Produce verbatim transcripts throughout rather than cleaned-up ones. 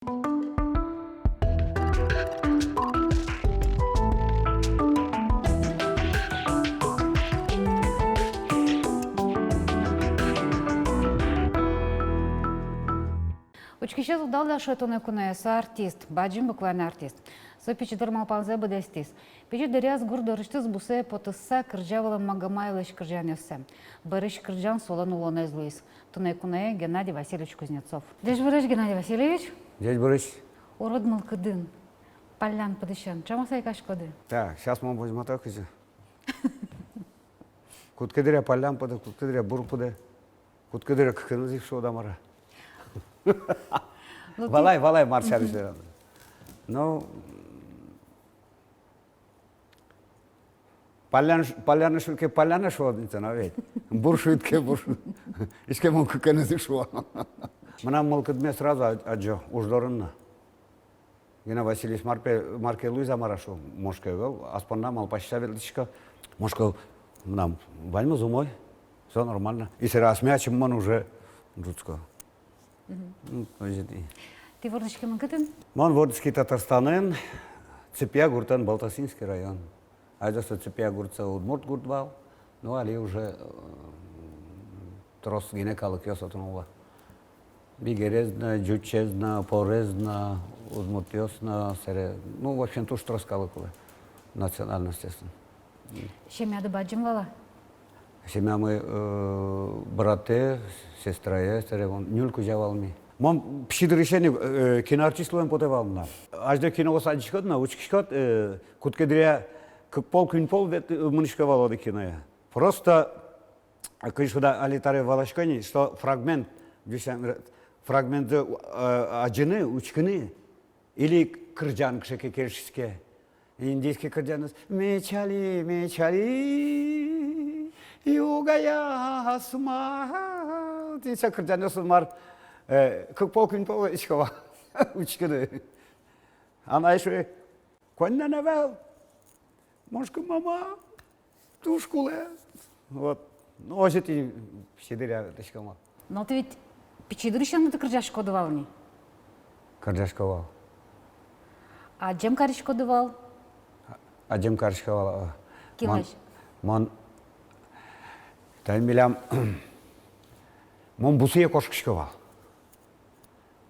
Учкисез удал да шуэ туннэ куное, со артист, бадӟым букваен артист. Со пичи дыр малпанзэ быдэстӥз. Пичи дыръяз гурт дорысьтыз бусые потыса кырӟа вылэм Магомаевлэсь кырӟанъёссэ. Бӧрысь кырӟан солэн улонэз луиз. Туннэ куное Геннадий Васильевич Кузнецов. Ӟечбуресь, Геннадий Васильевич. Ӟечбуресь. Урод мылкыдын, паллян пыдысен ӵем-а сайкаськоды? Так, сейчас мон возьмато кызьы. Кутскы дыръя паллян пыды, кутскы дыръя бур пыды, кутскы дыръя кыкеныз ик шуод-а, мар-а. Ну, валай, валай, мар сярысь вераны. Ну, паллян, паллян шуид ке, паллян шуод ини тон, а ведь. Бур шуид ке, бур шуод. Иське мон кыкеныз ик шуо. Мынам мылкыдме сразу а-, адӟо, уж дорын но. Гена Васильевич, мар пе, мар ке луиз-а, мар-а, шуо. Мон шуисько: ӧвӧл, ас понна малпаськыса ветлӥсько. Мон шуисько: мынам ваньмыз умой, всё нормально. И собере асьме ачим мон уже ӝутско. Мгм. Ну, озьы ини. Тӥ вордӥськемын кытын? Мон вордӥськи Татарстанын, Цепья гуртын, Балтасинский район. Азьло со Цепья гурт со удмурт гурт вал, но али уже, э, трос гинэ калыкъёс отын уло. Бигерез но, ӟучез но, порез но, удмуртъёс но, собере, ну, в общем, туж трос калык уло, национальностьёс но. Семьяды бадӟым вал-а? Семьямы, э, братэ, сестрае, собере вон ньыль кузя вал ми. Мон пичи дырысен ик, э, киноартист луэм потэ вал мынам. Азьло киноос адӟиськод но, учкиськод, э, кутскы дыръя кык пол, куинь пол вет-, э, мынӥсько вал одӥг киное. Просто, э, кызьы шуод-а, али табере валасько ини, что фрагмент, дюсян, фрагментсэ, э, адӟыны, учкыны, или кырӟан кыӵе ке кельшиське. Индийский кырӟанъёс: «Мечали, мечали, югая асма». Тӥни со кырӟанъёс, мар, э, кык пол, куинь пол ӧй сиськы вал учкыны. Анай шуэ: «Коньдон ӧвӧл». Мон шуисько: «Мама, туж кулэ». Вот. Ну, озьы тӥни пичи дыръя ветлӥськом вал. Но тӥ ведь пичи дырысен но тӥ кырӟаськоды вал ни? Кырӟасько вал. Адӟем кариськоды вал? А-, адӟем карисько вал, а. Кинлэсь? Мон, мон, тани милям, мон бусые кошкисько вал.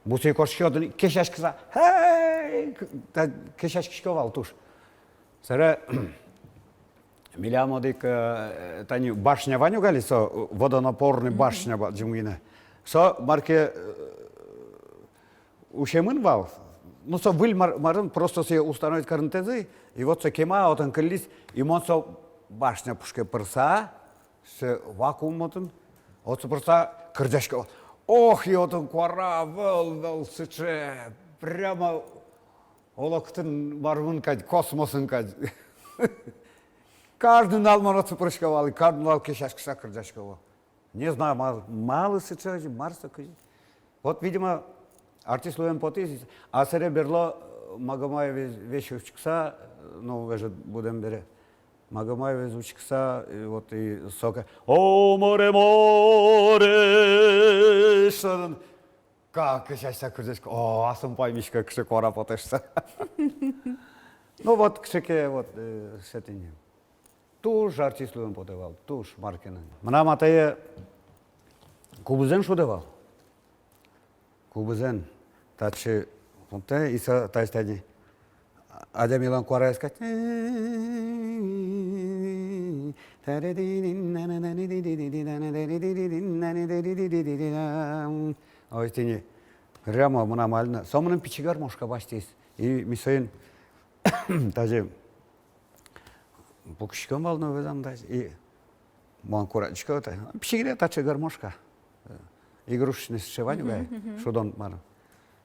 Бусые кошкисько, отын кесяськыса, «Хей!» К-, та-, кесяськисько вал туж. Собере милям одӥг, э, тани башня вань ук али, со, э, водонапорный башня бадӟым гинэ. Со мар ке, э, усемын вал. Ну, со выль мар-, марын, просто сое установить карыны ӧз луы. И вот со кема отын кыллиз, и мон со башня пушке пырыса, сыӵе вакуум отын. Отчы пырыса кырӟасько. Ох, и отын куара, вӧл, вӧл, сыӵе. Прямо оло кытын, мар мын кадь, космосын кадь. Каждый нунал мон отчы пырисько вал, и каждый нунал кесяськыса кырӟасько вал. Не знаю, мал-, малы сыӵе, мар со, кызьы. Вот, видимо, артист луэм потӥз, а собере берло, э, Магомаевез весь учкыса, э, ну, вежыт будэм бере. Магомаевез учкыса, э, вот и соку: «О, море, море!» Шуэ, как кесяськыса кырӟасько, о, асьмеос паймиськом, кыӵе куара потэ шуса. Ну вот, кыӵе ке, вот, э, сётӥ ни. Туж артист луэм потэ вал, туж, мар ке но. Мынам атае кубызэн шудэ вал. Кубызэн. Татчы, вот, э, и со, татчы тани адямилэн куараез кадь. Ой, тӥни. Прямо мынам али но. Со мыным пичи гармошка басьтӥз. И ми соин тазьы пукиськом вал но вӧзам тазьы. И мон курадӟисько, та, пичи гинэ таӵе гармошка. Э, игрушечный сыӵе вань ук ай, шудон мар.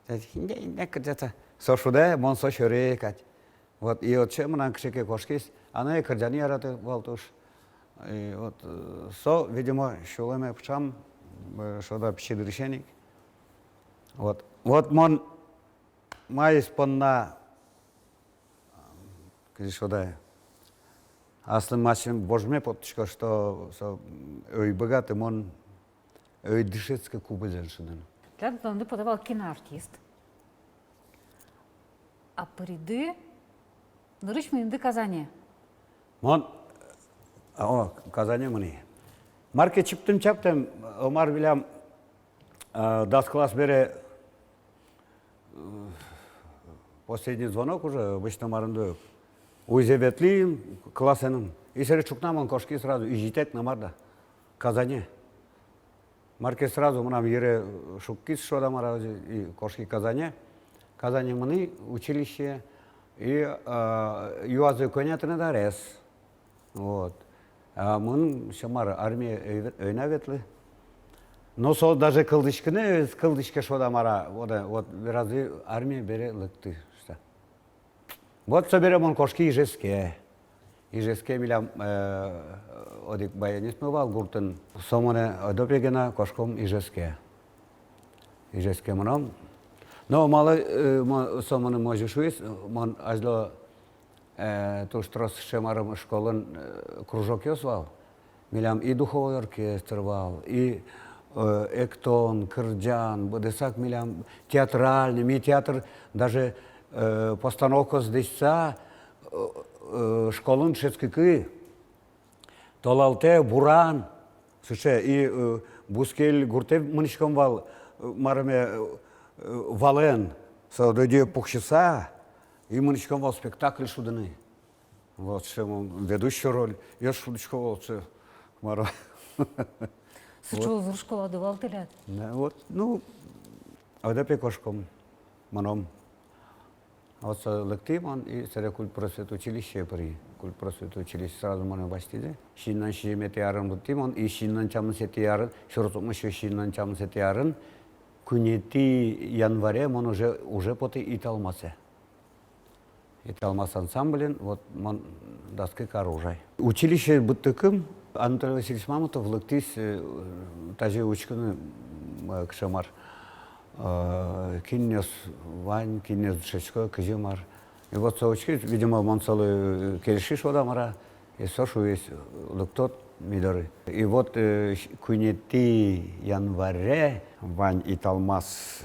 Та, инде, инде кырӟа та. Со шудэ, мон со сьӧры кадь. Вот, и отчы мынам кыӵе ке кошкиз, анае кырӟаны яратэ вал туж. И вот, э, со, видимо, сюлэме пыӵам, э, шуод-а, пичи дырысен ик. Вот. Вот мон маиз понна, кызьы шуод-а, аслым ачим вожме поттӥсько, что со, м, ӧй быгаты мон, ӧй дышетскы кубызэн шудыны. Тӥляд тонды потэ вал киноартист. А пыриды, нырысь мынӥды Казане. Мон, о, Казане мынӥ. Мар ке чиптым-чаптэм, о, мар, милям, э, дас класс бере, э, последний звонок уже, обычно мар ини, уйзэ ветлӥм классэным. И сэре ӵукна мон кошки сразу, изьытэк но мар да, Казане. Мар ке сразу мынам йыре шуккиз, шуод-а, мар-а, и кошки Казане. Казане мынӥ училищее, и, а, юазы: кӧня тынад арес? Вот. А мон, шуом, мар, армие ӧй вет-, ӧй на ветлы. Но со даже кылзӥськыны ӧз кылзӥське, шуод-а, мар-а, вот, вот, веразы: армие бере лыкты, шуса. Вот со бере мон кошки Ижевске. Ижевске милям, э, одӥг баянистмы вал гуртын. Со монэ: ойдо пе гинэ, кошком Ижевске. Ижевске мыном. Но малы, э, мо-, со монэ озьы шуиз, мон азьло, э, туж трос сыӵе, мар-а, школын, э, кружокъёс вал. Милям и духовой оркестр вал, и, э, эктон, кырӟан, быдэсак милям театральный, ми театр даже, э, постановкаос дӥсьса, э, э, школын дышетскыкы толалтэ «Буран», сыӵе, и, э, бускель гуртэ мынӥськом вал, э, мар-а, э, э, валэн, со додье пуксьыса, и мынӥськом вал спектакль шудыны. Вот, сыӵе мон ведущий роль. Я шудӥсько вал, сыӵе, мар-а. Сыӵе узыр школады вал тӥляд. Да, вот, ну, ойдо пе кошком, мыном. Вот со лыктӥ мон и сэре культпросвет училище пыри. Культпросвет училище сразу монэ басьтӥзы. Сизьымдон сизьыметӥ арын быдтӥ мон, и сизьымдон тямысэтӥ арын, сюрс укмыссю сизьымдон тямысэтӥ арын, куинетӥ январе мон уже, уже потӥ «Италмасэ». «Италмас» ансамблен, вот, мон дас кык ар ужай. Училище быдтыкум Анатолий Васильевич Мамонтов лыктӥз, э, тазьы учкыны, м, э, кыӵе мар, э, кинъёс вань, кинъёс дышетско, кызьы мар. И вот со учкиз, видимо, мон солы, э, кельши, шуод-а, мар-а, и со шуиз: лыктод ми доры. И вот, э, куинетӥ январе вань «Италмас»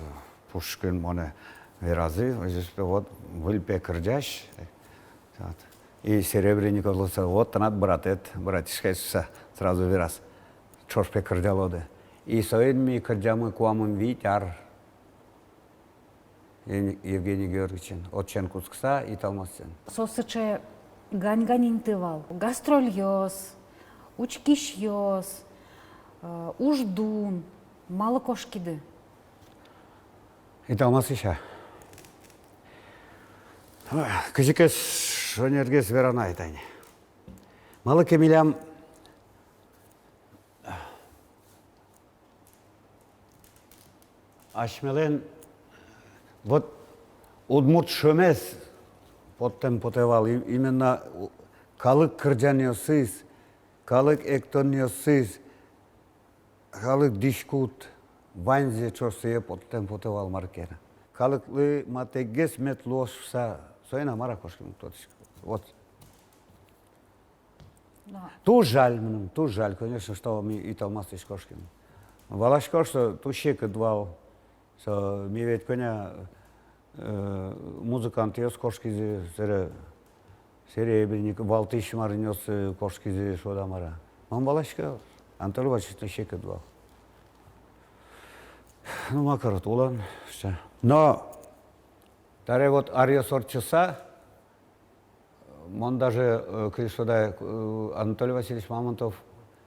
пушкын монэ веразы, озьы пе, вот, выль пе кырӟась. Вот. И Серебренников луыса: вот тынад братэд, братишкаед, шуса, сразу вераз: ӵош пе кырӟалоды. И соин ми кырӟамы куамын вить ар Евгений Георгиевичен, отчын кутскыса, «Италмасен». Со сыӵе гань-гань инты вал. Гастрольёс, учкисьёс, э, уждун. Малы кошкиды? «Италмасысь»-а? Ой, кызьы ке шонергес верано ай тани. Малы ке милям асьмелэн вот удмурт шӧмез поттэм потэ вал, и-, именно у-, калык кырӟанъёсыз, калык эктонъёсыз, калык дӥськут, ваньзэ ӵошсэ поттэм потэ вал мар ке но. Калыклы матэгес мед луоз шуса, соин-а, мар-а кошким, уг тодӥськы. Вот. Да. Туж жаль мыным, туж жаль, конечно, что ми «Италмасысь» кошким. Валасько, что туж секыт вал. Со, ми ведь кӧня, э, музыкантъёс кошкизы, сэре Серебренников, валтӥсь маръёс, э, кошкизы, шуод-а, мар-а. Мон валасько, Анатолий Васильевич, секыт вал. Ну, ма карод, улон, всё. Но табере вот аръёс ортчыса, мон даже, э, кызьы шуод-а, э, Анатолий Васильевич Мамонтов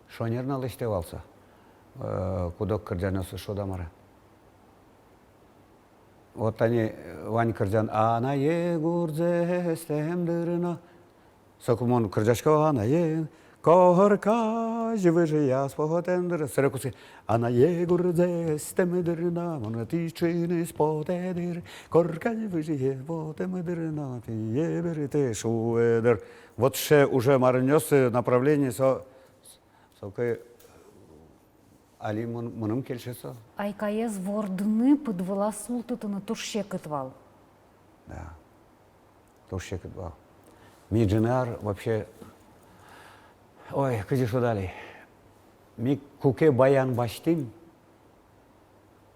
шонер но лэсьтэ вал со, э, куд-ог кырӟанъёсыз, шуод-а, мар-а. Вот тани, э, вань кырӟан: «Анае гурзэ эстэм дыр но». Соку мон кырӟасько: «Анае, коркась выжыяз потэм дыр». Сэре кутски: «Анае гурзэ эстэм дыр но, мон тӥ ӵыныз потэ дыр, коркась выжыяз потэм дыр но, пие берытэ шуэ дыр». Вот сыӵе уже маръёс, направление со, соку али мон, мыным кельше со. Айкаез вордыны, пыд вылаз султытыны туж секыт вал. Да. Туж секыт вал. Ми ӝыны ар вообще, ой, кызьы шуод али. Ми куке баян басьтӥм,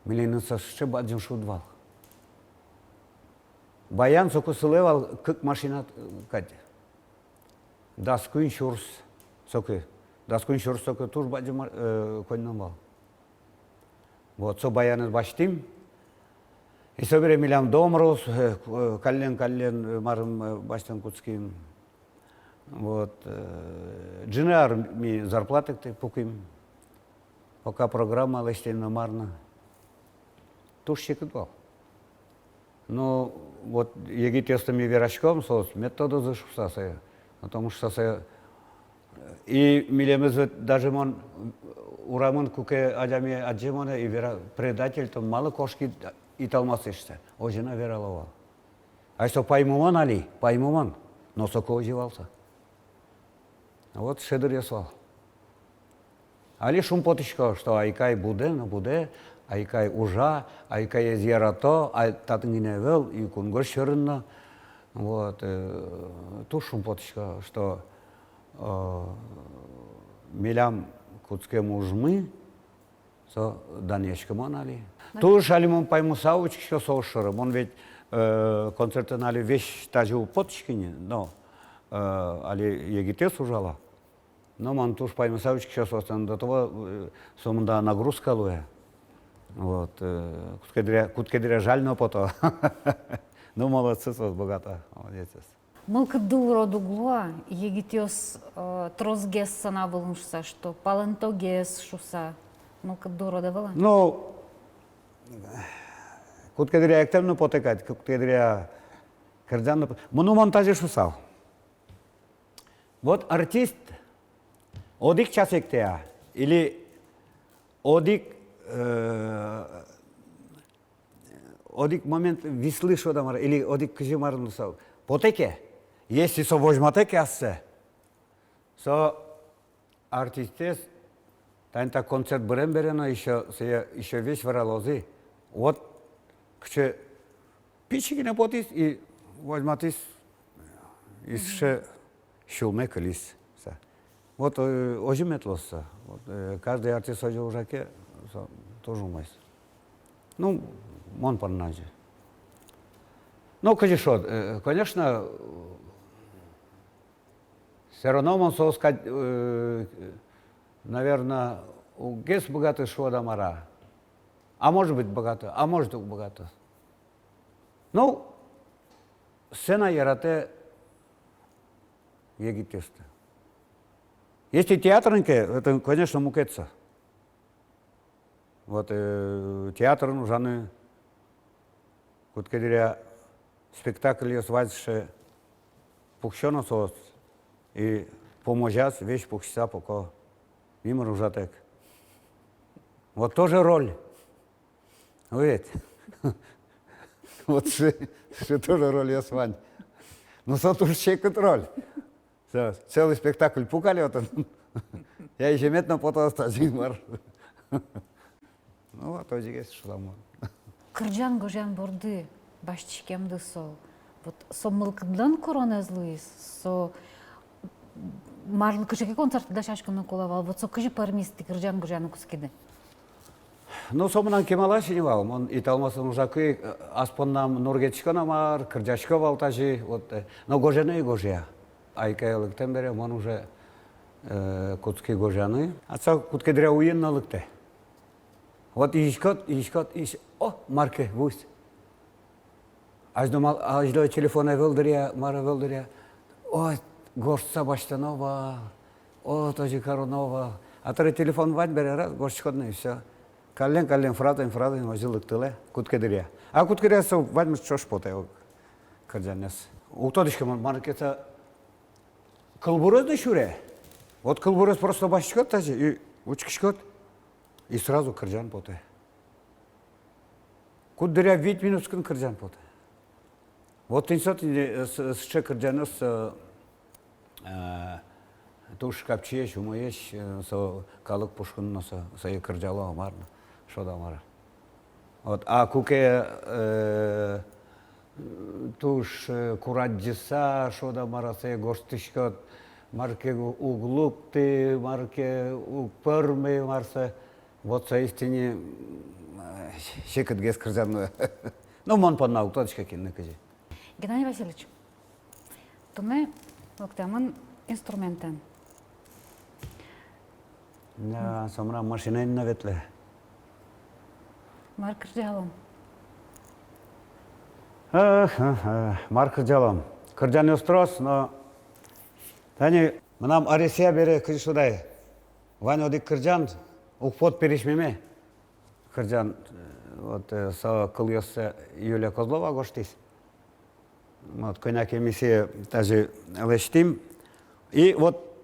милемлы со сыӵе бадӟым шуд вал. Баян соку сылэ вал кык машина кадь. Дас куинь сюрс соку. Дас куинь сюрс соку туж бадӟым, э, коньдон вал. Вот, со баянэз басьтӥм. И собере милям дом рос, э, к-, э, каллен-каллен, э, марым, э, басьтон кутским. Вот, э, ӝыны ар ми зарплататэк пуким. Пока программа лэсьтӥм но мар но. Туж секыт вал. Ну, вот егитъёсты ми вераськом, соос мед тодозы шуса сое. Потому что сое, и милемыз ведь даже мон урамын куке адями адӟе монэ и вера: «Предатель, тон малы кошкид италмасысь?» — шуса. Озьы но верало вал. Ай со паймымон али, паймымон. Но соку озьы вал со. Вот шедыръёс вал. Али шумпотӥсько, что «Айкай» будэ но будэ, «Айкай» ужа, «Айкаез» ярато, а татын гинэ ӧвӧл, и кунгож сьӧрын но. Вот, э, туж шумпотӥсько, что, э, милям кутскем ужмы, со данъяськымон али. Туж али мон паймыса учкисько соос шоры. Мон ведь, э, концертын али весь тазьы уг потӥськы ни, но, э, али егитэз ужало. Но мон туж паймыса учкисько соослэн, до того, э, сомында нагрузка луэ. Вот, э, кутскем дыръя, кутскем дыръя жаль но пото. Ну, молодцы соос, богато, молодецъёс. Мылкыдды урод уг луы-а, егитъёс, э, тросгес сцена вылын шуса, что палэнтогес шуса, мылкыдды урод ӧвӧл-а? Ну, кутскем дыръя эктэм но потэ кадь, кутскем дыръя кырӟан но по-, мыным мон тазьы шуысал. Вот артист одӥг час эктэ-а, или одӥг, э, одӥг момент вислы шуод-а, мар-а, или одӥг кызьы, мар-а, ну, со потэ ке, если со возьматэ ке ассэ, со артистэз тани та концерт бырем бере но ещё, сое ещё весь вералозы. Вот кыӵе пичи гинэ потӥз и возьматӥз, и сыӵе сюлме кылиз. Со. Вот, э, озьы мед луоз со. Вот, э, каждый артист озьы ужа ке, со тоже умойся. Ну, мон понна озьы. Ну, кызьы шуод, э, конечно, всё равно мон соос кадь, э, наверно, уггес быгаты шуод-а, мар-а. А может быть, быгаты, а может, уг быгаты. Ну, сцена яратэ егитъёсты. Если театрын ке, это, конечно, мукет со. Вот, э, театрын ужаны, кутскем дыръя спектакльёс вань сыӵе, пуксё но соос, и пумозяз весь пуксьыса пуко. Мимыр ужатэк. Вот тоже роль. Ведь. Вот сыӵе, сыӵе тоже рольёс вань. Но со туж секыт роль. Со, целый спектакль пукале отын. Я, иземед но потоз тазьы, мар. Ну, вот озьыгес шуламон. Кырӟан-гожъян борды басьтӥськемды со. Вот со мылкыдлэн куронэз луиз, со марлы кыӵе ке концерт дасяськыны кулэ вал, вот со кызьы пӧрмиз, тӥ кырӟан-гожъяны кутскиды? Ну, со мынам кемалась ини вал, мон «Италмасын» ужаку ик, э, ас поннам нургетӥсько но мар, кырӟасько вал тазьы, вот, э, но гожъяны ӧй гожъя. «Айкае» лыктэм бере мон уже, э, кутски гожъяны. А со кутскем дыръя уйин но лыктэ. Вот изиськод, изиськод, изись-, о, мар ке вуиз. Азьло мал-, азьло телефон ӧвӧл дыръя, мар ӧвӧл дыръя. О, гожтыса басьтоно вал, о, тазьы кароно вал. А табере телефон вань бере, раз, гожтӥськод но, и всё. Каллен, каллен, фразаен, фразаен, озьы лыктылэ, кутскем дыръя. А кутскем дыръя со ваньмыз ӵош потэ, о, кырӟанъёс. Уг тодӥськы мон, мар ке со кылбурез но сюре. Вот кылбурез просто басьтӥськод тазьы, и учкиськод, и сразу кырӟан потэ. Куддыръя вить минутскын кырӟан потэ. Вот тӥни со, тӥни, э, с-, сыӵе кырӟанъёс, э, э, туж капчиесь, умоесь, э, со калык пушкын но со, сое кырӟало, мар но, шуод-а, мар-а. Вот, а куке, э, туж, э, курадӟыса, шуод-а, мар-а, сое гожтӥськод, мар ке у-, уг лыкты, мар ке уг пӧрмы, мар со, вот со истине, м, э, секытгес кырӟан луэ. Ну, мон понна, уг тодӥськы, кин но кызьы. Геннадий Васильевич, туннэ лыктэмын инструментэн. Да, со мынам машинаен но ветлэ. Мар кырӟалом? Эх, эх, эх, мар кырӟалом? Кырӟанъёс трос, но тани мынам аресъя бере, кызьы шуод ай, вань одӥг кырӟан, «Уг поты пересьмеме» кырӟан, э, вот, э, со кылъёссэ Юлия Козлова гожтӥз. Вот, кӧня ке ми сое тазьы лэсьтӥм. И вот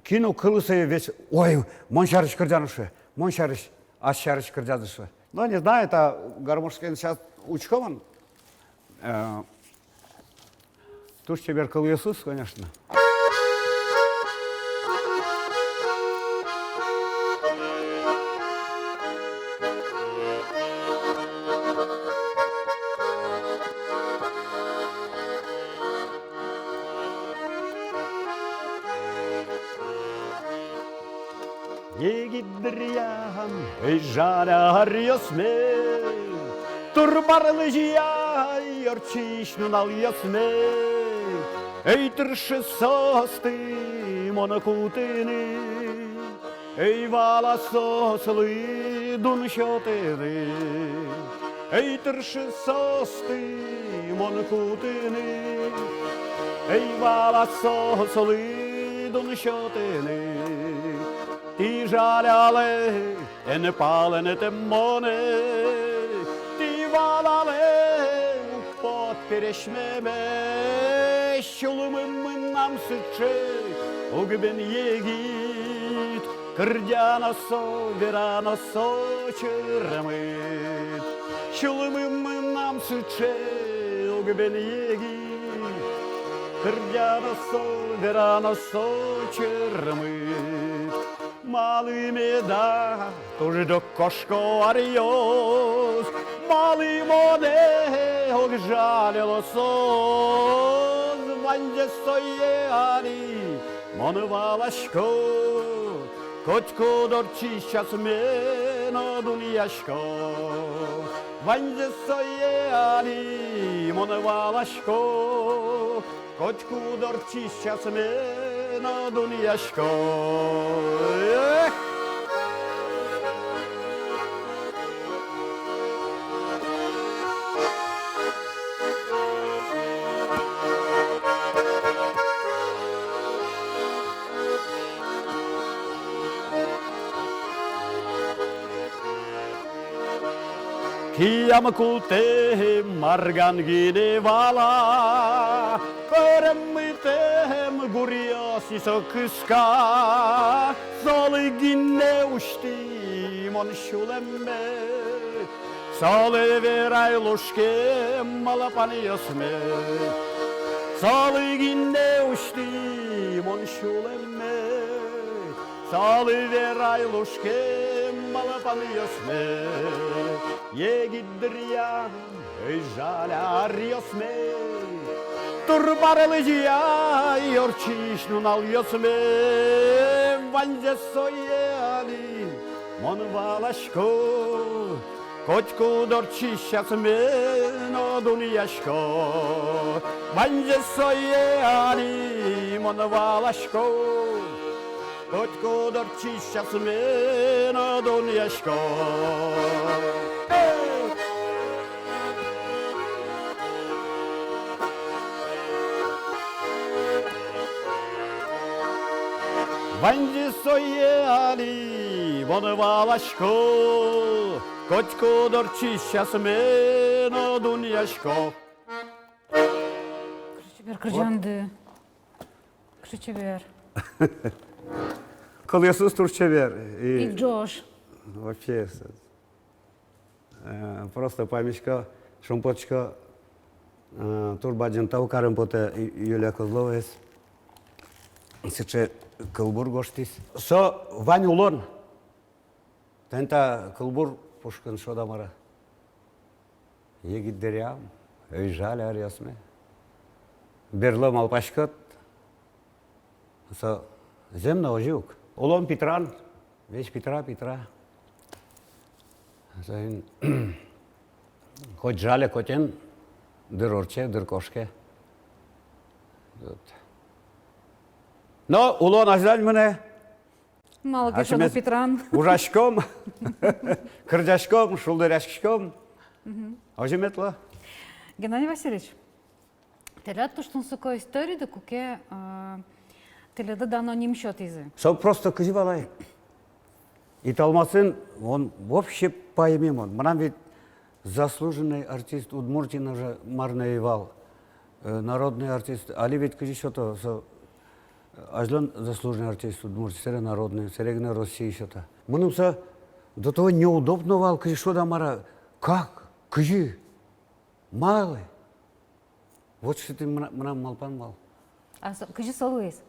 кин уг кылы, сое весь: «Ой, мон сярысь кырӟан, — шуэ, — мон сярысь, ас сярысь кырӟан», — шуэ. Но не знаю, та гармошкаен сейчас учком. Э, туж чебер кылъёсыз, конечно. Егит дыръям, ӧй жаля аръёсме, турбар лэзьяй ортчись нуналъёсме. Ӧй тыршы соосты мон кутыны, ӧй вала соослы дун сётыны. Ӧй тыршы соосты мон кутыны, ӧй вала соослы дун сётыны. Тӥ жалялэ, эн палэнэтэм монэ, тӥ валалэ, уг поты пересьмеме. Сюлмы мынам сыӵе, уг бен егит, кырӟано со, верано со чырмыт. Сюлмы мынам сыӵе, уг бен егит, кырӟано со, верано со чырмыт. Малы меда туж ӝог кошко аръёс, малы монэ уг жаляло соос? Ваньзэ сое али мон валасько, котькуд ортчись часме но дунъясько. Ваньзэ сое али мон валасько, котькуд ортчись часме но дунъясько. Эх! Киям култэм арган гинэ вала, пӧрмытэм гуръёс ни со кыска. Солы гинэ усьтӥ мон сюлэмме, солы верай лушкем малпанъёсме. Солы гинэ усьтӥ мон сюлэмме, солы верай лушкем малпанъёсме. Егит дыръям, ӧй жаля аръёсме, турбар лэзьяй ортчись нуналъёсме. Ваньзэ сое али мон валасько, котькуд ортчись часме но дунъясько. Ваньзэ сое али мон валасько, котькуд ортчись часме но дунъясько. Эй! Ваньзэ сое али мон валасько, котькуд ортчись часме но дунъясько. Кыӵе чебер кырӟанды. Кыӵе чебер. Кылъёсыз туж чебер. И, и ӝож. Вообще, с-, э, просто паймисько, шумпотӥсько, э, туж бадӟым тау карем потэ Ю-, Юлия Козловаез. Сыӵе кылбур гожтӥз. Со вань улон. Тани та кылбур пушкын шуод-а, мар-а. Егит дыръям, ӧй жаля аръёсме. Берло малпаськод, со зэм но озьы ук. Улон питран, весь питра, питра. Соин, хоть жаля, хоть эн, Дыр ортче, дыр кошке. Вот. Но улон азьлань мынэ. Малы ке шуоно, асьмеос питран. Ужаськом, кырӟаськом, шулдыръяськиськом. Мгм. Озьы мед луоз. Геннадий Васильевич, тӥляд туж тунсыко историды, куке, а, тӥледлы дано ним сётӥзы. Со просто кызьы вал ай. Италмасын, он вообще паймем он. Мынам ведь заслуженный артист Удмуртии уже мар но ӧй вал. Э, народный артист, али ведь кызьы сёто, со, э, азьлон заслуженный артист Удмуртии, сэре народный, сэре гинэ Россиысь сёто. Мыным со до того неудобно вал, кызьы шуод-а, мар-а, как, кызьы, малы. Вот сыӵе мына-, мынам малпан вал. А со, кызьы со луиз?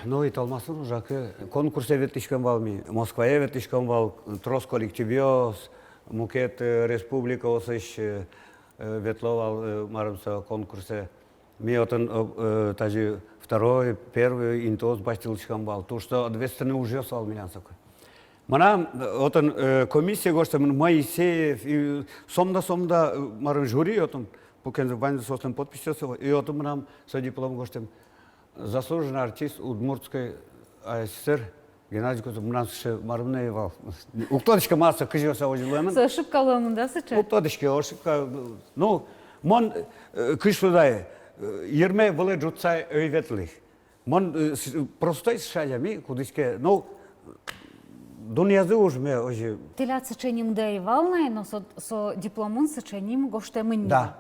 Ну, Италмасын ужаке, конкурсэ ветлӥськом вал ми, Москвае ветлӥськом вал, трос коллективъёс, мукет, э, республикаосысь, э, э, ветло вал, э, марым со конкурсэ. Ми отын, э, э, тазьы второй, первый интыос басьтылӥськом вал. Туж со ответственный ужъёс вал милям соку. Мынам, э, отын, э, комиссие гожтэмын Моисеев, и сомында, сомында, э, марым, жюри отын, пукензы ваньзы соослэн подписьёссы, и отын мынам со диплом гожтэм: заслуженный артист Удмуртской АССР Геннадий Куз-, мынам сыӵе марым но ӧй вал. Уг тодӥськы, мар со, кызьы со озьы луэмын. Со ошибка луэмын, да, сыӵе? Уг тодӥськы, ошибка. Ну, мон, э, кызьы шуод ай, э, йырме вылэ ӝутса ӧй ветлы. Мон, э, с-, простой сыӵе адями, кудӥз ке, ну, дунъязы ужме озьы. Тӥляд сыӵе нимды ӧй вал на ай, но со, со дипломын сыӵе ним гожтэмын ни. Да.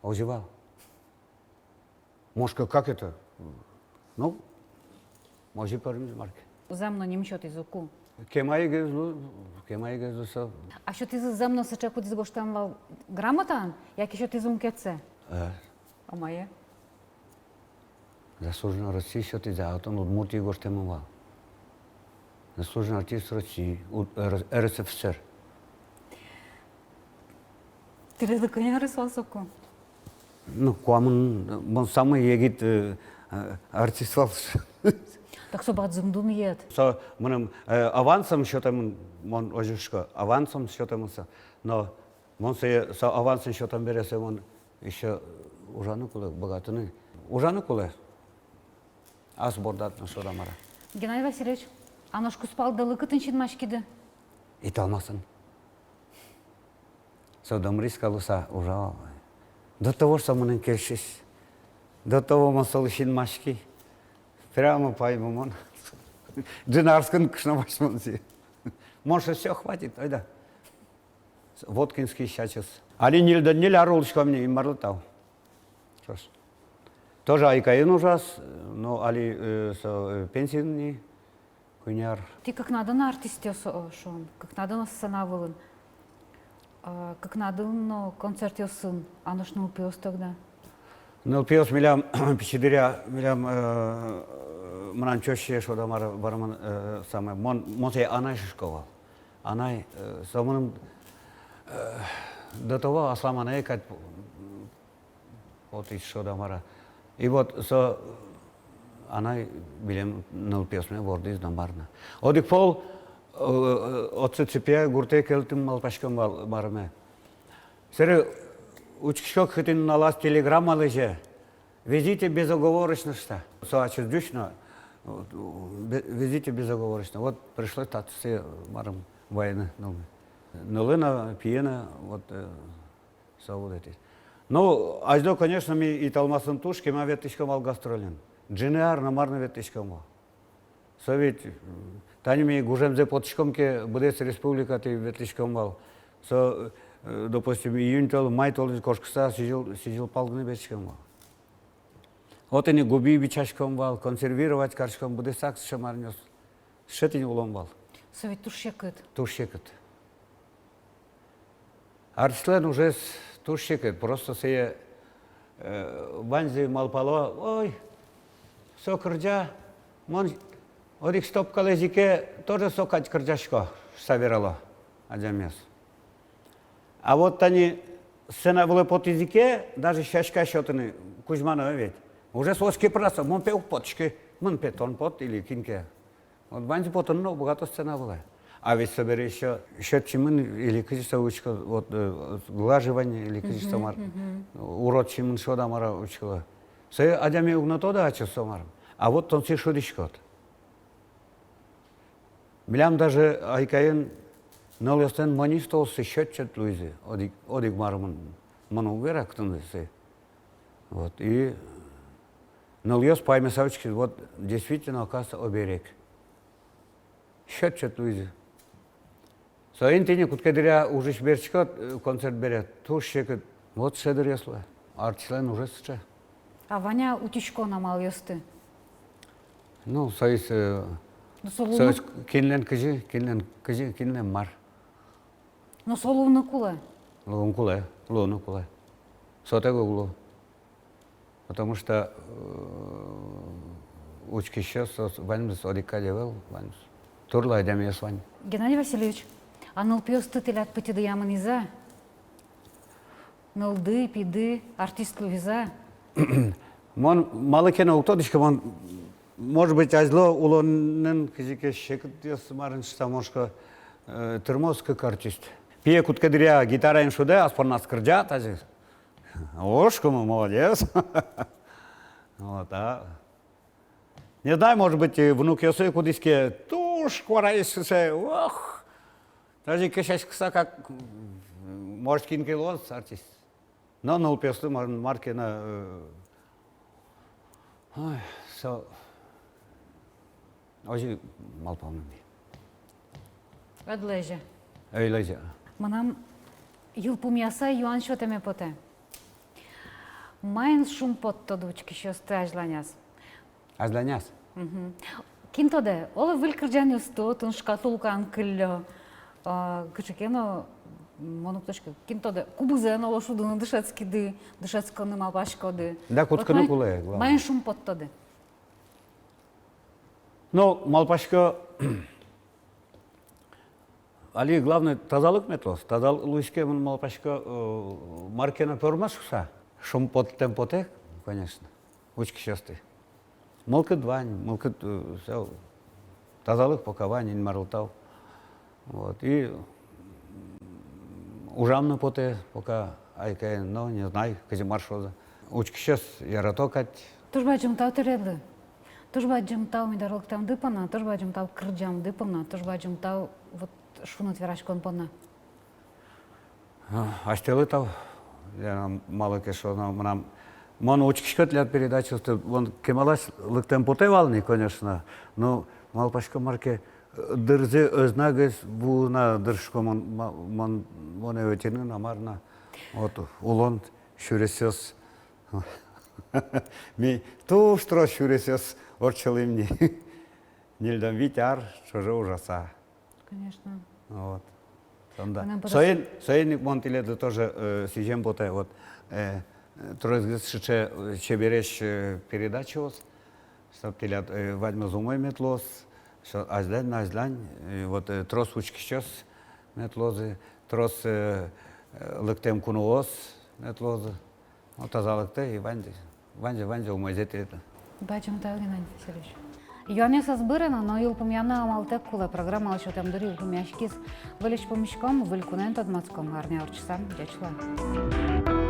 Озьы вал. Может, как это? Ну, озьы пӧрмиз, мар ке. Зэм но ним сётӥзы ук-а? Кема ик ӧз лу, кема ик ӧз лу со. А сётӥзы зэм но сыӵе, кудӥз гожтэм вал грамотаын, яке сётӥзы мукетсэ? Э. А мае? Заслуженный России сётӥзы, а отын Удмуртии гожтэмын вал. Заслуженный артист России, у-, Р-, РСФСР. Тӥледлы кӧня арес вал соку? Ну, куамын, мон самый егит, э, э, артист вал. Так со бадӟым дунъет. Со мыным, э, авансом сётэмын, мон озьы шуисько, авансом сётэмын со. Но мон сое, со авансын сётэм бере, сое мон ещё ужаны кулэ, быгатыны. Ужаны кулэ. Ас бордад но, шуод-а, мар-а. Геннадий Васильевич, а нош кузпалдылы кытын синмаськиды? Италмасын. Со Домриска луыса ужа вал. До того со мыным кельшиз. До того мон солы синмаськи. Прямо паймымон. Ӝыны арскын кышно басьтӥмон сое. Мон шуисько: всё, хватит, ойдо. Воткинский сяӵез. Али ньыльдон ньыль ар улӥськом ни, Инмарлы тау. Соос тоже «Айкайын» ужаз, но али, э, со, э, пенсиын ни, куинь ар. Тӥ кыкнадын артистъёс, о, шуом, кыкнадын сцена вылын. А, кыкнадын но концертъёсын, а нош нылпиос тогда? Нылпиос милям, пичи дыръя милям, э, мынам тёщае, шуод-а, мар-а, вормон, э, самой, мон, мон сое анай шуисько вал. Анай, э, со мыным, э, до того аслам анае кадь потӥз, шуод-а, мар-а. И вот со анай милем нылпиосме вордӥз но мар но. Одӥг пол, э, э, отчы Цепья гуртэ кельтыны малпаськом вал, марме. Сэре учкисько, кытын нуналаз телеграмма лэзе: «Везите безоговорочно», шуыса. Со ачиз ӟуч но, вот, бе-, «Везите безоговорочно». Вот пришлось татчы сое, марым, вайыны нылме. Нылы но, пие но, вот, э, со вылэтӥз. Ну, азьло, конечно, ми Италмасын туж кема ветлӥськом вал гастролен. Ӝыны ар но, мар но ветлӥськом вал. Со ведь, м, тани ми гужемзэ потӥськом ке, быдэс республикатӥ ветлӥськом вал. Со, э, допустим, июнь тол, май толэз кошкыса, сӥзьыл, сӥзьыл пал гинэ ветлӥськом вал. Отын ини губи бичаськом вал, консервировать кариськом, быдэсак сыӵе маръёс. Сыӵе тӥни улон вал. Со ведь туж секыт. Туж секыт. Артистлэн ужез туж секыт, просто сое, э, ваньзы малпало: «Ой, со кырӟа, мон одӥг стопкалэсь ик тоже со кадь кырӟасько», шуыса верало адямиос. А вот тани сцена вылэ потӥз ик, даже сяська сётыны кузьмано ведь. Уже соос кепыраса: «Мон пе уг потӥськы, мон пе, тон пот или кин ке». Вот ваньзы потыны но уг быгато сцена вылэ. А ведь собере ещё счёт синмын или кызьы со учко, вот, э, глаживание или кызьы со мар, урод синмын шуод-а, мар-а учко. Сое адями уг но тоды, ачиз со мар. А вот тон сое шудӥськод. Милям даже Айкайын нылъёслэн монистоссы счёт-счёт луизы, одӥг, одӥг мар мон, мон уг вера, кытын сое. Вот, и нылъёс паймыса учкизы, вот, действительно, оказывается, оберег. Счёт-счёт луизы. Соин тӥни кутскыт дыръя ужысь берытскод, э, концерт бере, туж секыт. Вот шедыръёс луэ. Артистлэн ужез сыӵе. А вань-а утиськон амалъёсты? Ну, соиз, э, ну, со луыны соиз, кинлэн кызьы, кинлэн кызьы, кинлэн мар. Но со луыны кулэ. Луыны кулэ, луыны кулэ. Сотэк уг лу. Потому что, э, учкисьёс, соос ваньмыз одӥг кадь ӧвӧл, ваньмыз. Турлы адямиос вань. Геннадий Васильевич, а нылпиосты тӥляд пытьыдыя мынӥзы-а? Нылды, пиды, артист луизы-а? Мон малы ке но уг тодӥськы, мон, может быть, азьло улонын кызьы ке секытъёс марын шуса, мон шуисько, э, тырмоз кык артист. Пие кутскыт дыръя гитараен шудэ, ас понназ кырӟа, тазьы. Ошкымы, молодец. Вот, а. Не знаю, может быть, и внукъёсы кудӥз ке туж куараесь шуса, ох. Тазьы кесяськыса как, может, кин ке луоз артист. Но нылпиослы мар, мар ке но, э, ой, со, озьы малпамын ми. Ӧд лэзьы. Ӧй лэзьы. Мынам йылпумъяса юан сётэме потэ. Маин шумпоттод учкисьёсты азьланяз? Азьланяз? Мгм. Кин тодэ, оло, выль кырӟанъёсты отын шкатулкаын кыллё, а, кыӵе ке но, мон уг тодӥськы, кин тодэ, кубызэ но, оло, шудыны дышетскиды, дышетскыны малпаськоды. Да, вот кутскыны кулэ, главное. Маин шумпоттоды? Ну, малпасько, али главное тазалык мед луоз. Тазалык луиз ке, мон малпасько, э, мар ке но пӧрмоз шуса. Шумпоттэм потэ, конечно, учкисьёсты. Мылкыд вань, мылкыд, э, со, тазалык пока вань, Инмарлы тау. Вот, и, м, ужам но потэ пока Айкайын, но не знаю, кызьы мар шуозы. Учкисьёс ярато кадь. Туж бадӟым тау тӥледлы. Туж бадӟым тау ми доры лыктэмды понна, туж бадӟым тау кырӟамды понна, туж бадӟым тау вот шуныт вераськон понна. А, асьтэлы тау, Лена, малы ке шуоно, мынам, мон учкисько тӥляд передачаосты, мон кемалась лыктэм потэ вал ни, конечно, но малпасько, мар ке, э, дырзэ ӧз на гес вуы на, дыр, шуисько мон, ма-, мон, монэ ӧтьыны на, мар на. Вот улон сюресъёс. Ми туж трос сюресъёс ортчылӥм ни. Ньыльдон вить ар ӵоже ужаса. Конечно. Вот. Сонда. Мынам пырыс- Соин, соин ик мон тӥледлы тоже, э, сӥзем потэ, вот, э, э, тросгес сыӵе, э, чебересь, э, передачаос, чтоб тӥляд, э, ваньмыз умой мед луоз, со азьлань но азьлань, э, вот, э, трос учкисьёс мед луозы, трос, э, э, лыктэм куноос мед луозы. Вот тазалыктэ и ваньзэ, ваньзэ, ваньзэ умойзэ тӥледлы. Бадӟым тау, Геннадий Васильевич. Юанъёс ӧз быры на, но йылпумъяны амалтэк кулэ. Программалы сётэм дыр йылпумъяськиз. Выльысь пумиськом, выль кунэн тодматском. Арня ортчыса. Ӟеч луэ.